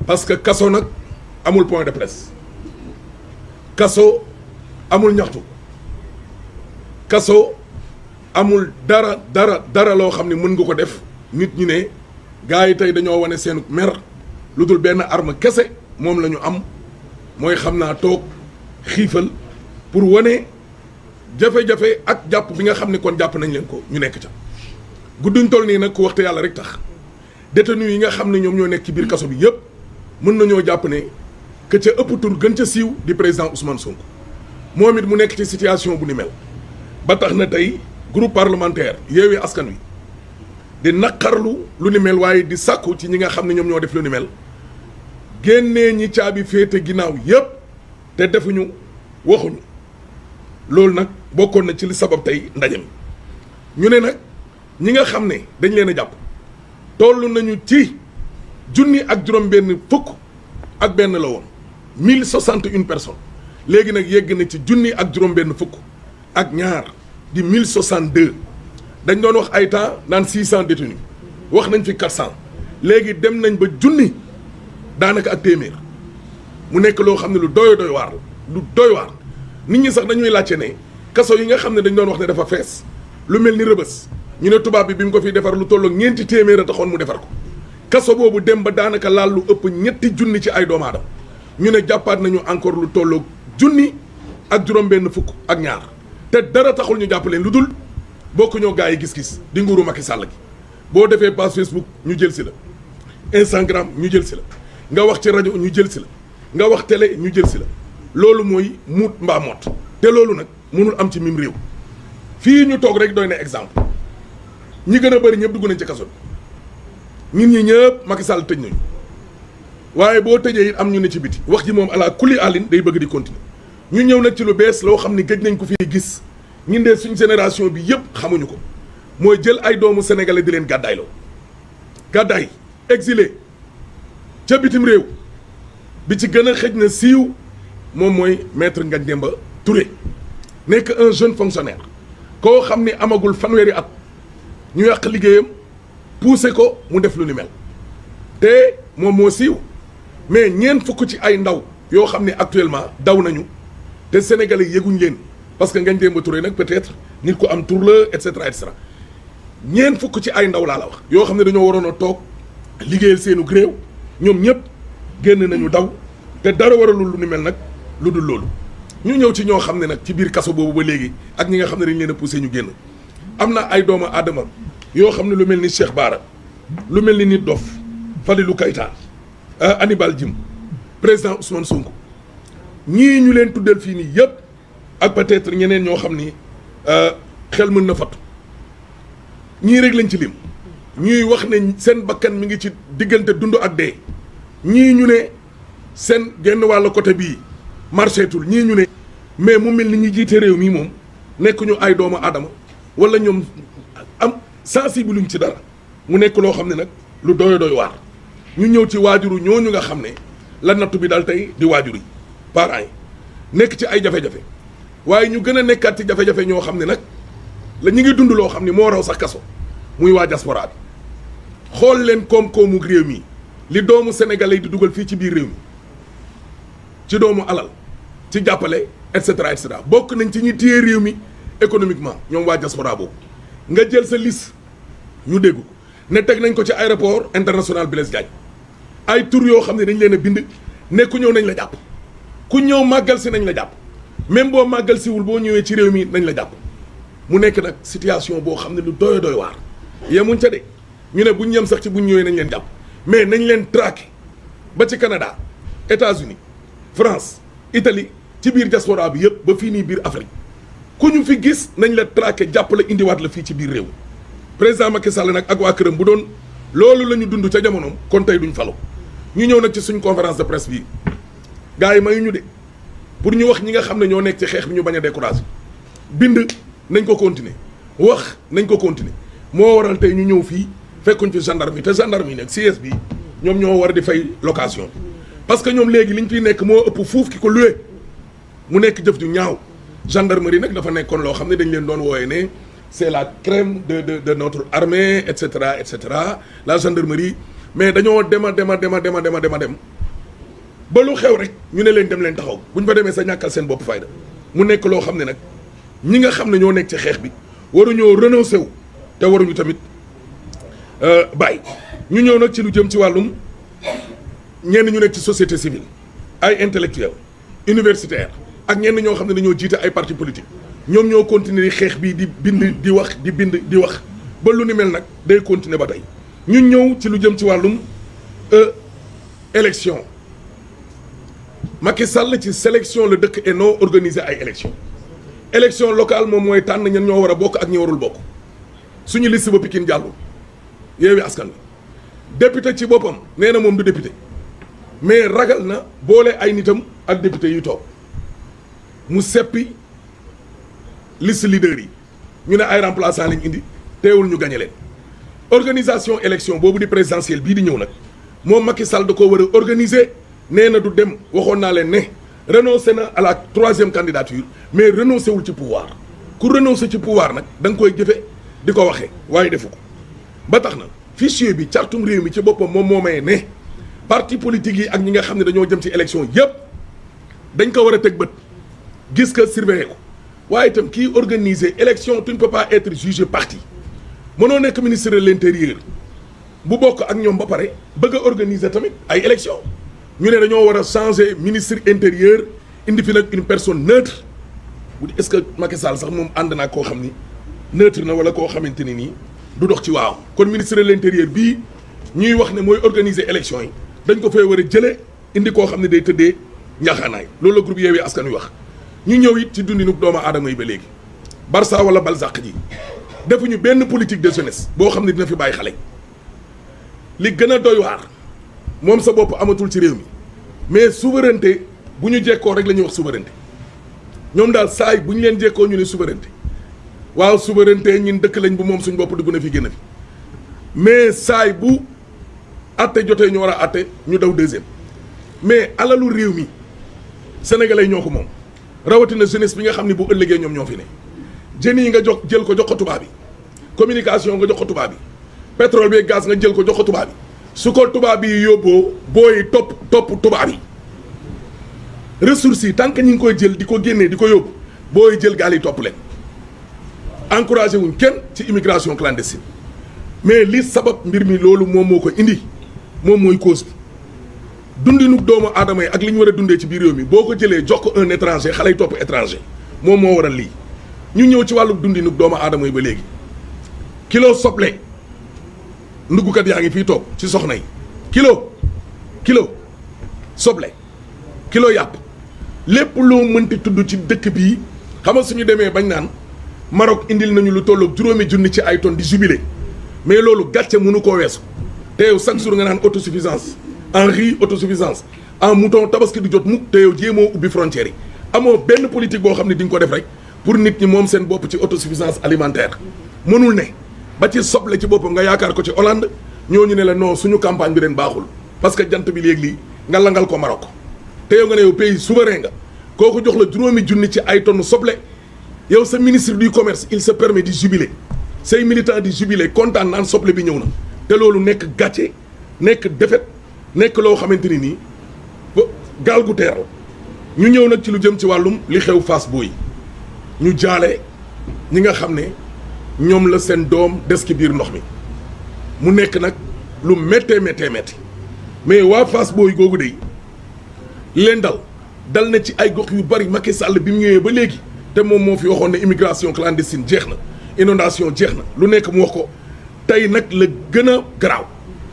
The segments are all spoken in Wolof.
parce que kaso nag amul point de presse kaso amul ñaxtu kaso amul dara loo xam ne mën nga ko def nit ñi ne gars yi tey dañoo wane seen mer lu dul benn arme kese moom la ñu am mooy xam naa toog xiifal pour wane jafe-jafe ak jàpp bi nga xam ne kon jàpp nañ leen ko ñu nekk ca gudduñ toll nii nag ku waxte yàlla rek tax détenu yi nga xam ne ñoom ñoo nekk ci biir kaso bi yëpp mën nañoo jàpp ne que ca ëpp tur gën ca siiw di président Ousmane Sonko moom it mu nekk ci situation bu ni mel ba tax na tey groupe parlementaire Yewwi Askan Wi di naqarlu lu ni mel waaye di sàkku ci ñi nga xam ne ñoom ñoo def lu ni mel génnee ñi caabi féete ginnaaw yëpp te defuñu waxuñu loolu nag bokkoon na ci li sabab tey ndaje mi ñu ne nag ñi nga xam ne dañ leen a jàpp toll nañu ci junni ak juróom-benn fukk ak benn la woon 1061 personnes léegi nag yegg na ci junni ak juróom-benn fukk ak ñaar di 1062 dañ doon wax ay temps naan 600 détenus wax nañ fi 400 léegi dem nañ ba junni daanaka ak téeméer mu nekk loo xam ne lu doy waar lu doy waar nit ñi sax dañuy laajte ne kaso yi nga xam ne dañ doon wax ne dafa fees lu mel ni rëbës ñu ne tubaab bi mu ko fiy defar lu tolloog ñeenti téeméer a taxoon mu defar ko kaso boobu dem ba daanaka laal lu ëpp ñetti junni ci ay doomu aadama ñu ne jàppaat nañu encore lu tolloog junni ak juróom-benn fukk ak ñaar te dara taxul ñu jàpp leen lu dul bokk ñoo gaa yi gis-gis di nguuru Macky Sall gi boo defee page Facebook ñu jël si la Instagram ñu jël si la nga wax ci rajo ñu jël si la nga wax télé ñu jël si la loolu mooy muut mbaa moot te loolu nag mënul am ci mim réew fii ñu toog rek doy na exemple ñi gën a bëri ñëpp dugg nañ ci kaso bi ñun ñi ñëpp Macky Sall tëj nañu waaye boo tëjee it am ñu ne ci biti wax ji moom ala kulli alin day bëgg di continuer ñu ñëw nag ci lu bees loo xam ni gëj nañ ko fii gis ñun de suñ génération bi yëpp xamuñu ko mooy jël ay doomu sénégalais di leen gàddaayloo gàddaay exilé ca bitim réew bi ci gën a xëj na siiw moom mooy maître Ngagne Demba Touré nekk un jeune fonctionnaire koo xam ni amagul fanweeri at ñu yàq liggéeyam poussé ko mu def lu ni mel te moom moo siiw mais ñeent fukk ci ay ndaw yoo xam ne actuellement daw nañu te sénégalais yëguñ leen parce que Ngagne Demba Touré nag peut-être nit ko am tur la et cetera et cetera ñeent fukk ci ay ndaw laa la wax yoo xam ne dañoo waroon a toog liggéeyal seenu réew ñoom ñëpp génn nañu daw te dara waralul lu ni mel nag lu dul loolu ñu ñëw ci ñoo xam ne nag ci biir kaso boobu ba léegi ak ñi nga xam ne dañ leen a poussé ñu génn am na ay doomu aadama yoo xam ne lu mel ni Cheikh Bara lu mel ni Nit Dof Fadilou Keita Hannibal Djim président Ousmane Sonko ñii ñu leen tuddal fii nii yëpp ak peut-être ñeneen ñoo xam ni xel mën na fattu ñii rek lañ ci lim ñuy wax ne seen bakkan mi ngi ci diggante dund ak dee ñii ñu ne seen genn wàll côté bii marchétul ñii ñu ne mais mu mel ni ñi jiite réew mii moom nekk ñu ay doomu aadama wala ñoom am sensible luñ ci dara mu nekk loo xam ne nag lu doy waar ñu ñëw ci waajuru ñooñu nga xam ne la nattu bi daal tey di waajur yi parents yi nekk ci ay jafe-jafe waaye ñu gën a nekkaat ci jafe-jafe ñoo xam ne nag la ñu ngi dund loo xam ne moo raw sax kaso muy waa diaspora bi xool leen koom-koomu réew mi li doomu sénégalais di dugal fii ci biir réew mi ci doomu alal ci jàppale et cetera bokk nañ ci ñi téye réew mi économiquement ñoom waa diaspora boobu nga jël sa liste ñu dégg ko ne teg nañ ko ci aéroport international Blaise Diagne ay tur yoo xam ne dañ leen a bind ne ku ñëw nañ la jàpp ku ñëw màggal si nañ la jàpp même boo màggal siwul boo ñëwee ci réew mi nañ la jàpp mu nekk nag situation boo xam ne lu doy waar yemuñ ca de ñu ne buñ yem sax ci buñ ñëwee nañ leen jàpp mais nañ leen traqué ba ci Canada États-Unis France Italie ci biir diaspora bi yëpp ba fii nii biir Afrique ku ñu fi gis nañ la traqué jàpp la indiwaat la fii ci biir réew président Macky Sall nag ak waa këram bu doon loolu la ñu dund ca jamonoom kon tey duñ falu ñu ñëw nag ci suñ conférence de presse bii gars yi mayu ñu de pour ñu wax ñi nga xam ne ñoo nekk ci xeex bi ñu bañ a découragé bind nañ ko continuer wax nañ ko continuer moo waral tey ñu ñëw fii fekkuñ fi gendarme yi te gendarme yi nag CS bi ñoom ñoo war di fay location parce que ñoom léegi liñ fiy nekk moo ëpp fuuf ki ko loué mu nekk jëf ju ñaaw gendarmerie nag dafa nekkoon loo xam ne dañ leen doon wooyee ne c'est la crème de notre armée et cetera la gendarmerie mais dañoo dem ba lu xew rek ñu ne leen dem leen taxaw bu ñu fa demee sa ñàkkal seen bopp fayda mu nekk loo xam ne nag ñi nga xam ne ñoo nekk ci xeex bi waruñoo renoncé wu te waruñu tamit bàyyi. ñu ñëw nag ci lu jëm ci wàllum ñenn ñu nekk ci société civile ay intellectuel universitaire ak ñenn ñoo xam ne dañoo jiite ay parti politique ñoom ñoo continuer xeex bii di bind di wax di bind di wax ba lu ni mel nag day continuer ba tey ñu ñëw ci lu jëm ci wàllum élection Macky Sall ci sélection la dëkk et non organiser ay élection locale moom mooy tànn ñan ñoo war a bokk ak ñi warul bokk suñu liste ba Pikine jàllul Yewwi Askan Wi député ci boppam nee na moom du député mais ragal na boole ay nitam ak député yi toog mu seppi liste leader yi ñu ne ay remplaçant lañ indi teewul ñu gañe leen organisation élection boobu di présidentielle bii di ñëw nag moom Macky Sall da ko war a organiser nee na du dem waxoon naa leen ne renoncé na à la 3e candidature mais renoncé wul ci pouvoir ku renoncé ci pouvoir nag da nga koy jëfe di ko waxee waaye defu ko ba tax na fichier bi cartum réew mi ci boppam moom moo may ne parti politique yi ak ñi nga xam ne dañoo jëm ci élection yëpp dañ ko war a teg bët gis que surveiller ko waaye itam kii organiser élection tu ne peux pas être jugé parti mënoo nekk ministre de l'intérieur bu bokk ak ñoom ba pare bëgg a organiser tamit ay élection ñu ne dañoo war a changer ministre intérieur indi fi nag une personne neutre bu est-ce que Macky Sall sax moom ànd naa koo xam ni neutre na wala koo xamante ni nii du dox ci waaw kon ministre de l'intérieur bii ñuy wax ne mooy organiser élection yi dañ ko fay war a jëlee indi koo xam ne day tëddee njaaxaanaay loolu la groupe Yewwi Askan Wi wax ñu ñëw it ci dundinu doomu aadama yi ba léegi Barça wala Balzac ji defuñu benn politique de jeunesse boo xam ne dina fi bàyyi xale li gën a doy waar moom sa bopp amatul ci réew mi mais souveraineté bu ñu jekkoo rek la ñuy wax souveraineté ñoom daal saay bu ñu leen jekkoo ñu ne souveraineté waaw souveraineté ñun dëkk lañ bu moom suñ bopp dugg na fi génn fi mais saay bu atte jotee ñu war a atte ñu daw deuxième mais alalu réew mi sénégalais ñoo ko moom rawatina jeunesse bi nga xam ne bu ëllëgee ñoom ñoo fi ne jën yi nga jox jël ko jox ko tubaab bi communication nga jox ko tubaab bi pétrole bi gaz nga jël ko jox ko tubaab bi su ko tubaab bi yóbboo booy topp tubaab yi ressources yi tant que ñi ngi koy jël di ko génnee di ko yóbbu booy jël gaal yi topp leen encouragé wuñ kenn ci immigration clandestine mais li sabab mbir mi loolu moom moo ko indi moom mooy cause bi dundinu doomu aadama yi ak li ñu war a dundee ci biir réew mi boo ko jëlee jox ko un étranger xale yi topp étranger moom moo waral lii ñu ñëw ci wàllu dundinu doomu aadama yi ba léegi kilo soble nduggukat yaa ngi fii toog ci soxna yi kilo soble kilo yàpp lépp loo mënti tudd ci dëkk bii xam nga suñu demee bañ naan Maroc indil nañu lu tolloog 5 000 ci ay tonnes di jubilé mais loolu gàcce mënu koo weesu te yow chaque jour nga naan autosuffisance en riz autosuffisance en mouton tabaski du jot mukk te yow jéemoo ubbi frontières yi amoo benn politique boo xam ne di nga ko def rek pour nit ñi moom seen bopp ci autosuffisance alimentaire mënul ne ba ci soble ci boppam nga yaakaar ko ci Hollande ñooñu ne la non suñu campagne bi ren baaxul parce que jant bi léegi lii nga langal ko Maroc te yow nga ne yow pays souverain nga kooku jox la 5 000 ci ay tonnes soble yow sa ministre du commerce il se permet di jubiler say militants di jubiler kontaan naan soble bi ñëw na te loolu nekk gàcce nekk défaite nekk loo xamante ni nii gaal gu teer ñu ñëw nag ci lu jëm ci wàllum li xew Fass Boye ñu jaale ñi nga xam ne ñoom la seen doom des ci biir ndox mi mu nekk nag lu méttee mais waa Fass Boye googu de leen dal na ci ay gox yu bari Macky Sall bi mu ñëwee ba léegi te moom moo fi waxoon ne immigration clandestine jeex na inondation jeex na lu nekk mu wax ko tey nag la gën a garaaw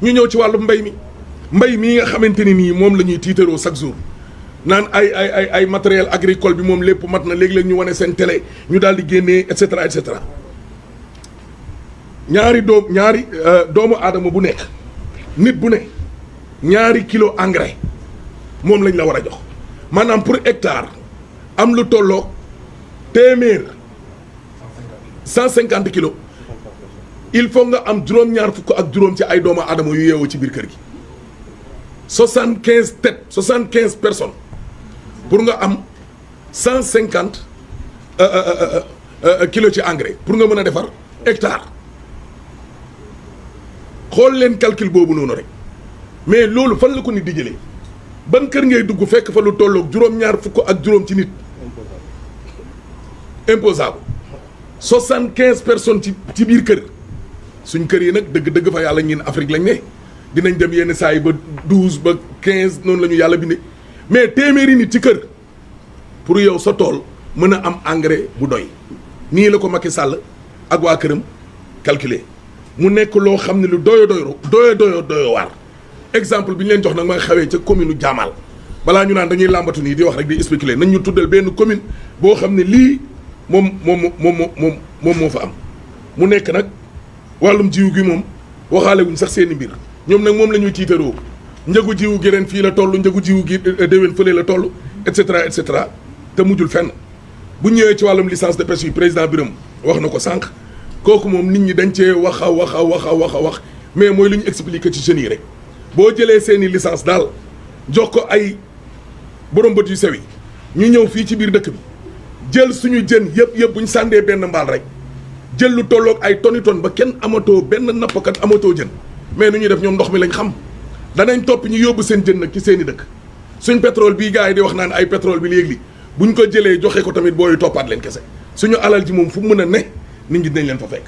ñu ñëw ci wàllu mbay mii nga xamante ni nii moom la ñuy tiitaroo chaque jour naan ay matériel agricole bi moom lépp mat na léegi-léeg ñu wane seen télé ñu daal di génnee et cetera ñaari doomu aadama bu nekk nit bu ne 2 kilos engrais moom lañ la war a jox maanaam pour hectare am lu tolloo 150 kilos il faut nga am juróom-ñaar fukk ak juróom ci ay doomu aadama yu yeewoo ci biir kër gi 75 têtes 75 personnes pour nga am 150 kilos ci engrais pour nga mën a defar hectare xool leen calcul boobu noonu rek mais loolu fan la ko nit di jëlee ban kër ngay dugg fekk fa lu tolloog juróom-ñaar fukk ak juróom ci nit imposable 75 personnes ci biir kër suñ kër yi nag dëgg-dëgg fa yàlla ñin Afrique lañ ne dinañ dem yenn saa yi ba 12 ba 15 noonu la ñu yàlla bindee mais téeméeri nit ci kër pour yow sa tool mën a am engrais bu doy nii la ko Macky Sall ak waa këram calculer mu nekk loo xam ne lu doyo waar exemple bi ñu leen jox nag ma xawee ca commune u Diamal balaa ñu naan dañuy làmbatu nii di wax rek di spéculer nañ ñu tuddal benn commune boo xam ne lii moom moo fa am mu nekk nag wàllum jiw gi moom waxaale wuñ sax seeni mbir ñoom nag moom la ñuy tiitaroo njëgu jiwu gi ren fii la toll njëgu jiwu gi déwén fële la toll et cetera te mujjul fenn bu ñëwee ci wàllum licence de pêche yi président Birame wax na ko sànq kooku moom nit ñi dañ cee wax mais mooy lu ñu expliqué ci jeunes yi rek boo jëlee seeni licence daal jox ko ay borom bët yu sew yi ñu ñëw fii ci biir dëkk bi jël suñu jën yëpp bu ñu sàndee benn mbaal rek jël lu tolloog ay toni ton ba kenn amatoo benn nappkat amatoo jën mais nu ñuy def ñoom ndox mi lañ xam danañ topp ñu yóbbu seen jën nag ci seen i dëkk suñ pétrole bii gars yi di wax naan ay pétrole bi léegi buñ ko jëlee joxe ko tamit booyu toppaat leen kese suñu alal ji moom fu mu mën a ne nit ñi dinañ leen fa fekk